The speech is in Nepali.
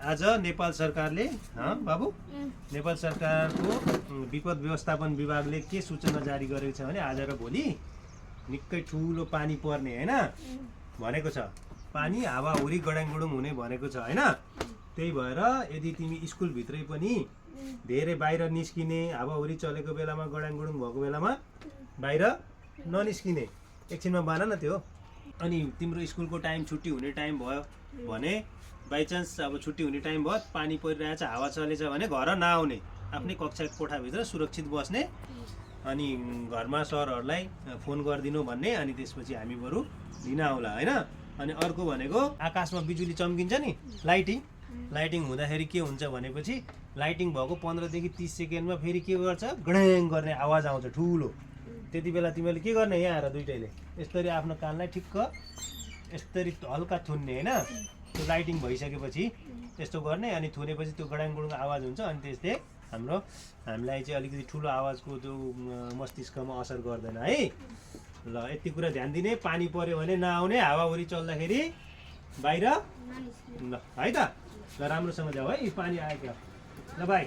आज नेपाल सरकारले बाबु नेपाल सरकारको विपद व्यवस्थापन विभागले के सूचना जारी गरेको छ भने आज र भोलि निकै ठुलो पानी पर्ने हैन भनेको छ। पानी हावाहुरी गडाङगुडुङ हुने भनेको छ हैन। त्यही भएर यदि तिमी स्कुल भित्रै पनि धेरै बाहिर निस्किने हावाहुरी चलेको बेलामा गडाङगुडुङ भएको बेलामा बाहिर ननिस्किने एकछिनमा बान न त्यो। अनि तिम्रो स्कुलको टाइम छुट्टी हुने टाइम भयो भने बाइचान्स अब छुट्टी हुने टाइम भयो पानी परिरहेछ हावा चलेछ भने घर नआउने आफ्नै कक्षा कोठाभित्र सुरक्षित बस्ने अनि घरमा सरहरूलाई फोन गरिदिनु भन्ने अनि त्यसपछि हामी बरु लिन आउला हैन। अनि अर्को भनेको आकाशमा बिजुली चम्किन्छ नि लाइटिङ हुँदाखेरि के हुन्छ भनेपछि लाइटिङ भएको 15 देखि 30 सेकेन्डमा फेरि के गर्छ गड्याङ गर्ने आवाज आउँछ ठुलो। त्यति बेला तिमीले के गर्ने यहाँ आएर दुइटैले यसरी आफ्नो कानलाई ठिक्क यसरी हल्का थुन्ने हैन। त्यो लाइटिङ भइसकेपछि त्यस्तो गर्ने अनि थुनेपछि त्यो गडाङगुडुङ आवाज हुन्छ अनि त्यसले हामीलाई चाहिँ अलिकति ठुलो आवाजको त्यो मस्तिष्कमा असर गर्दैन है। ल यति कुरा ध्यान दिने। पानी पर्यो भने नआउने हावाहुरी चल्दाखेरि बाहिर ल है त। ल राम्रोसँग जाऊ है पानी आयो क्या ल बाई।